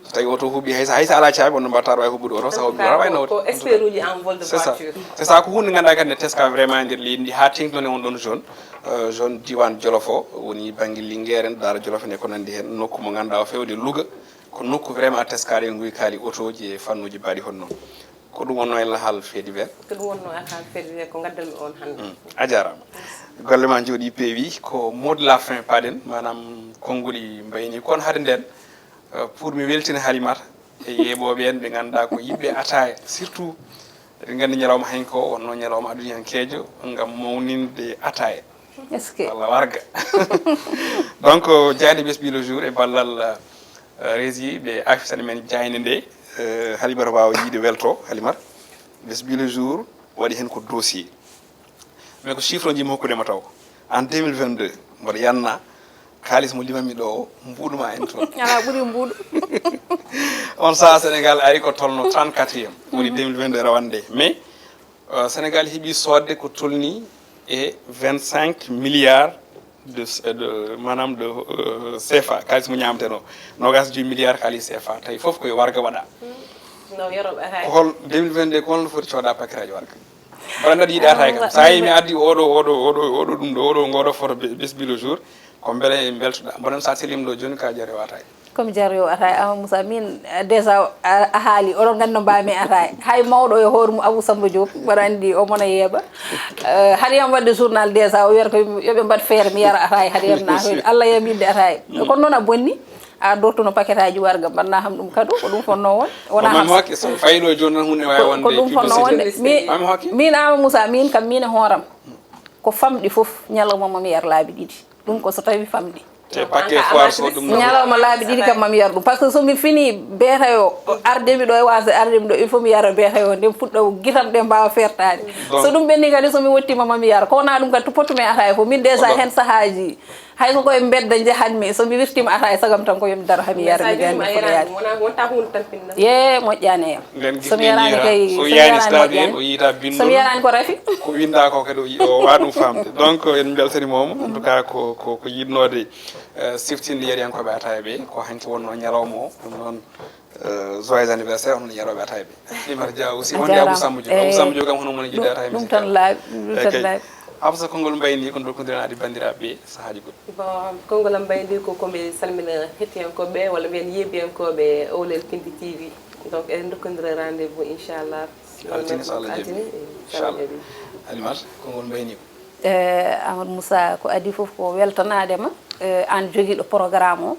So tawi oto huɓi, hay so hay so alaa caabi, wonno mbatta aɗa waawi huɓude oto, so a huɓi aɗa waawi nawde. Ko expert uji en vol de C'est ça. Voiture. C'est ça, ko hunde ganduɗa kadi ne teska vraiment e nder leydi ndi ha tengtini on ɗon zone. Euh, zone diwan Jolof o, woni banggue Linguère en, Daara Jolof en e ko nandi hen, nokku mo ganduɗa o fewde Louga, ko nokku vraiment teskaɗo e guykaali otoji e fannuji mbaɗi hono noon. Ko ɗum wonno e lahal fait divers. Ko ɗum wonno e lahal fait divers ko gaddanmi on hannde. A jarama. Golle ma jooɗi peewi. Ko mot de la fin paɗen, manam konnguli mbayni kon. Hade nden, euh, pour mi weltina Halimata e yeeɓooɓe en ɓe ngannduɗaa ko yiɗɓe ataaya, surtout eɗen nganndi ñalawma hanki o wonno ñalawma aduniyankeejo ngam mawninde ataaya. Est-ce que Walla warga. Donc, jaade Bes Bi le Jour e ballal, euh, Régie ɓe afisani men jaaynde nde, euh, Halimata waawa yiide welto. Halimata, Bes Bi le Jour waɗi heen ko dossier. Mais ko chiffre o njiimi hokkude mo taw. En deux mille vingt-deux, mboɗo yanna kaalis mo limami ɗo o, mbuuɗu ma en toon. Alaa ɓuri mbuuɗu. On saha Sénégal ari ko tolno trente-quatrième, woni deux mille vingt-deux rawande. Mais, euh, Sénégal heɓi soodde ko tolni e vingt-cinq milliards de, de, manam de, euh, C F A, kaalis mo ñaamteno. Nogas joyi milliards kaalis C F A. Tawi fof koye warga waɗa. No yoro ɓe hay. Ko hol deux mille vingt-deux, ko holno foti cooda paquet aji warga? Mbaɗa mbaɗa yiɗi ataay kam. So a yi mi addi oɗo, oɗo, oɗo, oɗo ɗum ɗo, oɗo ngoɗo photo Be-, Bes Bi le Jour, ko mbele en mbeltoɗa. Mboɗon sa selim ɗo jooni ka jare o ataay. Comme jare o ataay, Ama Moussa, min, eh, déjà a, a haali, oɗon nganndi no mbaami ataay. Hay mawɗo e hoore mum Abou Samba Diop, mbaɗa anndi o mona yeeɓa. Eh, haɗi yam waɗde journal déjà, o wiyata ko yoɓe mbaɗ feere mi yara ataay, haɗi yam naatoyde. Allah yam yidde ataay. Kono noon a bonni, a dortuno paquet aji warga, mbaɗna ham ɗum kado, ko ɗum fonno won. Wona Mami ham. Hokke, so fayno jooni tan hunde wawi Ko, wonde ko ɗum fonno publicité. wonde. Mi, Mami Hokke. Min Ama Moussa, min kam min e hooram. Ko famɗi fof, ñalawma mami yar laabi ɗiɗi. Ɗum ko so tawi famɗi. Te paquet foire so ɗum ɗo. Ñalawma laabi ɗiɗi kam mami yar ɗum. Par ce que so mi fini beetayo, ardemi ɗo e waasde, ardemi ɗo, il faut mi yara beetayo, nden fuɗɗa gitam ɗe mbawa fertade. Donc So ɗum ɓenni kadi so mi wottima mami yara. Ko wona ɗum kadi to pottumi ataaya fof. Min déjà Ko ɗo. Hen sahaji. Hay so koye mbedda njahatmi, so mi wirtima ataaya sagam tan ko yomi daro hami yara mi gandi fof yaade. Wonta hunde tan pinna. Ye moƴƴani e yam. Nden So mi gimɗe yarani yiira. kay, So so mi yiyani yarani stade en, moƴƴani. O yiyata binndol. So mi yarani ko rafi. Ko winda ko kadi o yi-, o wawa ɗum famde. Donc en mbeltanima mo. En tout cas ko, ko, ko yiɗnode, euh, siftinde yeɗiyankoɓe ataaya ɓe, ko hanki wonno ñalawma o. Ɗum noon, euh, joyeux anniversaire on yeɗoɓe ataaya ɓe. Halimata Dia aussi, A wonde jarama. Abou Samba Diop. Abou Eh, Samba Diop kam hono mum ne jiɗi ataaya. Ɗum tan laaɓi, ɗum tan laaɓi. Absa, konngol mbayni ko dokkodiranaade banndiraaɓe ɓe sahaaji goɗɗi. Bon, konngol am mbayndi ko ko mi salmina hettiyankooɓe walla mbiyen yeebiyankooɓe Owlel Pindi T V. Donc eɗen ndokkondira rendez-vous inchallah. Altine so Allah jaɓi. Altine, Inchallah. Jaɓi. Halimata, konngol mbayni ko. Eh, Amadou Moussa, ko adii fof ko weltanaade ma, eh, aan jogiiɗo programme o,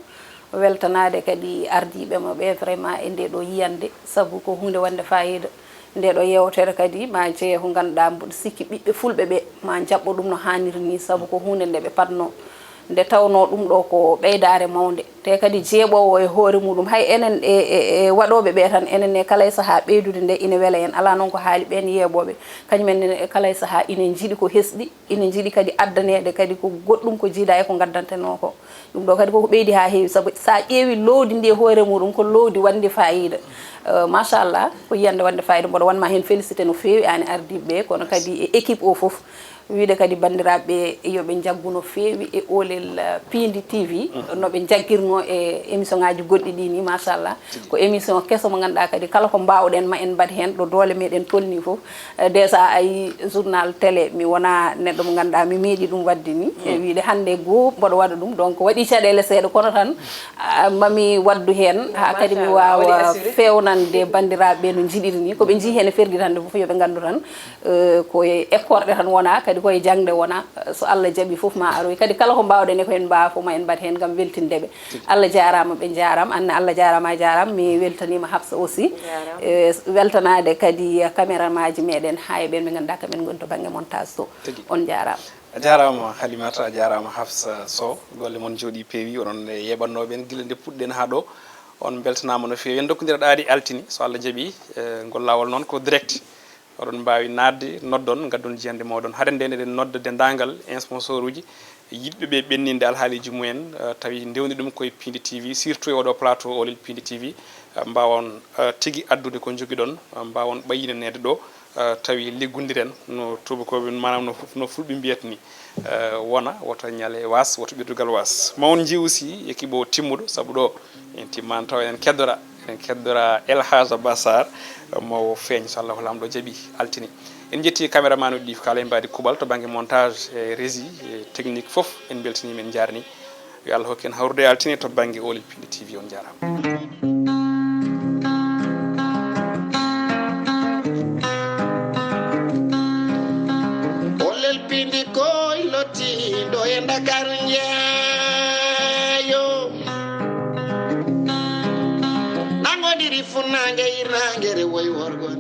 weltanaade kadi ardiiɓe ma ɓe vraiment e ndee ɗoo yiyannde, sabu ko huunde waɗnde faayiida. Ndee ɗoo yeewtere kadi ma jeeye ko ngannduɗaa mboɗo sikki ɓiɓɓe fulɓe ɓe ma njaɓɓo ɗum no haaniri nii, sabu ko huunde nde ɓe paɗnoo. Nde tawnoo ɗum ɗoo ko ɓeydaare mawnde, te kadi jeeɓoowo e hoore muuɗum, hay enen e, e, e waɗooɓe ɓee tan, enen ne kala e sahaa ɓeydude nde ine wela en. Alaa noon ko haali ɓeen yeeɓooɓe, kañum en ne kala e sahaa ine njiɗi ko hesɗi, ine njiɗi kadi addaneede kadi ko goɗɗum ko jiidaa e ko ngaddantenoo ko. Ɗum ɗoo kadi koko ɓeydi haa heewi, sabu so a ƴeewi loowdi ndi e hoore muuɗum ko loowdi waɗndi faayiida. Eh, machallah, ko yiyannde waɗnde faayiida, mboɗo waɗ ma heen félicité no feewi, aan e ardiiɓe ɓee, kono kadi e équipe o fof. Wiide kadi banndiraaɓe ɓe yo ɓe njaggu no feewi e Oolel, eh, Piindi T V, no ɓe njaggirnoo e émission ngaaji goɗɗi ɗii nii, machallah. Ko émission keso mo ngannduɗaa kadi kala ko mbaawɗen ma en mbaɗ heen ɗo doole meɗen tolnii fof. Eh, déjà a yii journal télé, mi wonaa neɗɗo mo ngannduɗaa mi meeɗi ɗum waɗde nii. E wiide hannde goo mboɗo waɗa ɗum, donc waɗi caɗeele seeɗa, kono tan, ah, mami waɗdu heen haa kadi mi waawa feewnande banndiraaɓe ɓe no njiɗiri nii. Ko ɓe njii heen e fergitande fof yo ɓe nganndu tan, eh, ko e ekkorɗe tan wonaa, kadi ko e jaŋde wonaa. So Allah jaɓi fof ma aroy. Kadi kala ko mbaawɗen e ko en mbaawa fof ma en mbaɗ heen ngam weltinde ɓe. Allah jaaraama, ɓe njaaraama, aan ne Allah jaaraama, a jaaraama. Mi weltaniima Hafsa aussi. Jaaraama. Eh, weltanaade kadi, eh, caméramaaji meɗen haa e ɓeen ɓe ngannduɗaa kamen ngoni to bannge montage to. Tigi. On njaaraama. A jaaraama Halimata, a jaaraama Hafsa Sow. Golle mon njooɗii peewi, onon e yeeɓannooɓe en gila nde puɗɗen haa ɗo. On mbeltanaama no feewi. En ndokkondira ɗaɗi altine, so Allah jaɓi, eh, ngol laawol noon ko direct. Oɗon mbaawi naatde, noddon, ngaddon jiyannde mooɗon. Hade nde eɗen nodda denndaangal sponsor uji yiɗɓe ɓe ɓenninde alhaaliiji mumen, eh, tawi ndewni ɗum koye Piindi T V, surtout e oɗo plateau Oolel Piindi T V, eh, mbaawon, eh, tigi addude ko njogiɗon, eh, mbaawon ɓayyinaneede ɗo, eh, tawi liggondiren no tuubakooɓe, maanaam no, no fulɓe mbiyata ni, eh, wona, woto ñaale waas, woto ɓirdugal waas. Ma on njiw aussi équipe o timmuɗo, sabu ɗo en timmaani taw eɗen keddora, eɗen keddora El Hadj Abbas Sarr, mo feeñ so Allahu Laamɗo jaɓi altine. En njetti caméraman uji ɗi kala, en mbaadi kuuɓal to bannge montage e régie e technique fof, en mbeltanii, men njaarni. Yo Allah hokku en hawrude e altine to bannge Oolel Piindi T V, on njaaraama. Oolel Piindi koy lottiiɗo e Ndakaaru njeeyo. Nangodiri funnaange hirnaange rewoy worgo.